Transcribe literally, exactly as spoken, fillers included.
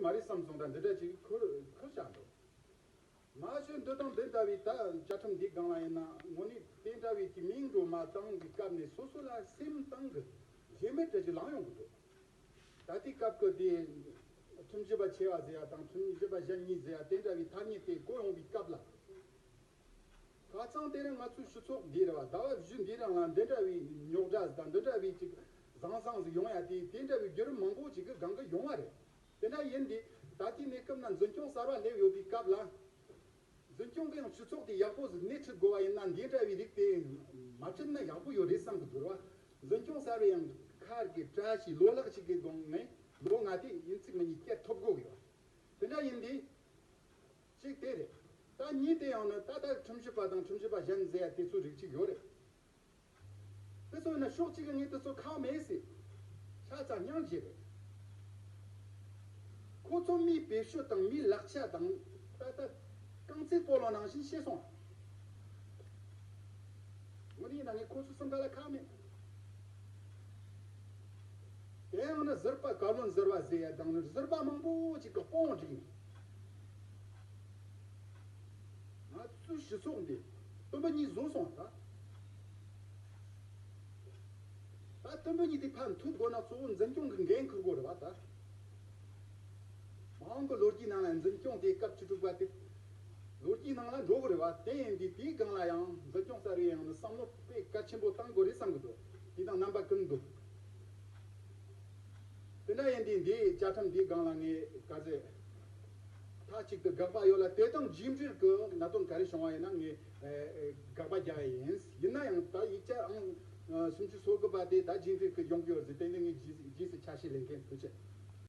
མ་རེད་བསམ་སོང་། ད་འདི་འདྲ་ཅིག་ཁུར་ཁུར་བཞག་འདུག་མ་གཞི་འདི་དང་འདི་འདྲ་བའི་ད་བཅའ་ཁྲིམས་འདི་སྒང་ལ་ཡིན་ན་དངོས་གནས་དེ་འདྲ་བའི་ཅིག་མིང་འགྲོ་མ་བཏང་གི་སྐབས་ནས་སོ་སོ་ལ་སེམས་གཏིང་གི་རྗེས་མེད་འདྲ་ཅིག་ལངས་ཡོང་གི་འདུག་ད་ལྟའི་སྐབས་ཀྱི་དེ་ཁྲིམས་ཞིབ་པ་ཆེ་བ་ཟེར་ཡ་དང་ཁྲིམས་ཞིབ་པ་གཞན་གཉིས་ཟེར་ཡ་དེ་འདྲ་བའི་ཐ་སྙད་དེ་བཀོད་ཡོང་བའི་སྐབས་ལ། ཁ་སང་དེ་རིང་ང་ཚོའི་སྤྱི་ཚོགས་འདི་རེད་བ། ཟླ་བ་བཞི་འདི་རིང་ལ་འདི་འདྲ་བའི་རྙོག་དྲ་དང་འདི་འདྲ་བའི་ཅིག་བཟང་བཟང་ཟིག་ཡོང་ཡ་དེ་དེ་འདྲ་བའི་བརྒྱུད་རིམ་མང་པོ་ཅིག་གི་སྒང་གི་ཡོང་བ་རེད། དེ་འདྲ་ཡིན་དུས་ད་ལྟའི་གནས་སྐབས་ན་འཛིན་སྐྱོང་གསར་བ་སླེབས་ཡོད་པའི་སྐབས་ལ། འཛིན་སྐྱོང་གི་ཡང་སྤྱི་ཚོགས་དེ་ཡག་པོ་ཟིག་སྣེ་ཁྲིད་དགོས་པ་ཡིན་ན་འདི་འདྲ་བའི་རིགས་དེ་མ་ཁྲིད་ན་ཡག་པོ་ཡོད་རེད་བསམ་གི་འདུག་བ། འཛིན་སྐྱོང་གསར་བའི་ཡང་ཁར་གི་བཀྲ་ཤིས་ལོ་ལེགས་ཅིག་གི་སྒང་ནས་ལོ་ལྔ་དེ་ཡིན་ཚིག་མི་ཉིད་སྐྱེལ་ཐུབ་དགོས་གི་བ། དེ་འདྲ་ཡིན་དུས། གཅིག་དེ་རེད། ད་གཉིས་དེ་ཡང་ནི་ད་ལྟ་ཁྲིམས་ཞིབ་པ་དང་ཁྲིམས་ཞིབ་པ་གཞན་ཟེར་ཡ་དེ་ཚོའི་རིགས་གཅིག་ཡོད་རེད། དེ་ཚོ་ཡིན་ན་ཕྱོགས་གཅིག་གི་ངས་དེ་ཚོ་ཁག་མེད་ཟེར། ཆ་ཚང་སྙིང་རྗེ་རེད། ཁོ་ཚོ་མིའི་བེད་སྤྱོད་དང་མིའི་ལག་ཆ་དང་ད་ལྟ་རྐང་རྩེད་སྤོ་ལོ་ནང་བཞིན་བྱས་སོང་། དངོས་གནས་ཡིན་ན་ངས་ཁོ་ཚོ་སེམས་ཁ་ལ་ཁག་མེད། དེ་ཡང་ནི་ཟུར་པ་བཀའ་བློན་ཟུར་པ་ཟེར་ཡ་དང་ནི་ཟུར་པ་མང་པོ་ཅིག་གི་དཔུང་བསྒྲིགས་ནས། ང་ཚོའི་སྤྱི་ཚོགས་འདི་དུམ་བུ་གཉིས་བཟོས་སོང་ད། ད་དུམ་བུ་གཉིས་དེ་ཕར་མཐུད་དགོས་ན་གཙོ་བོ་འཛིན་སྐྱོང་གི་འགན་འཁུར་དགོས་རེད་བ་ད། མ་འོངས་ཀྱི་ལོ་རྒྱུས་ནང་ལ་འཛིན་སྐྱོང་དེ་སྐབས་བཅུ་དྲུག་པ་དེ་ལོ་རྒྱུས་ནང་ལ་འགྲོ་གི་རེད་བ། དེ་ཡིན་དུས་དེའི་སྒང་ལ་ཡང་འཛིན་སྐྱོང་གསར་བའི་ཡང་ནི་བསམ་བློ་དཔེ་གལ་ཆེན་པོ་བཏང་དགོས་རེད་བསམ་གི་འདུག་དེ་དང་རྣམ་པ་ཀུན་འདུག་དེ་འདྲ་ཡིན་དུས་འདིའི་བཅའ་ཁྲིམས་འདིའི་སྒང་ལ་ངས་ག་ཚོད་མཐའ་གཅིག་ཏུ་དགག་པ་ཡོད་ལ། དེ་དང་རྒྱུད་འབྲེལ་གྱི་གནད་དོན་ག་རེ་བྱུང་བ་ཡིན་ན་ངས་ཨེ་ཨེ་དགག་པ་རྒྱག་ཡ་ཡིན། ཡིན་ན་ཡང་ད་ཡིག་ཆ་ཨང་ཨ་སུམ་ཅུ་སོ་དགུ་པ་དེ་ད་རྒྱུད་འབྲེལ་གྱི་ཡོང་གི་ཡོད་ཟེར། དེ་ནི་ངས་རྗེས་རྗེས་སུ་ཆ་ཤས་ལེན་མཁན། ཐུགས་རྗེ་ཆེ།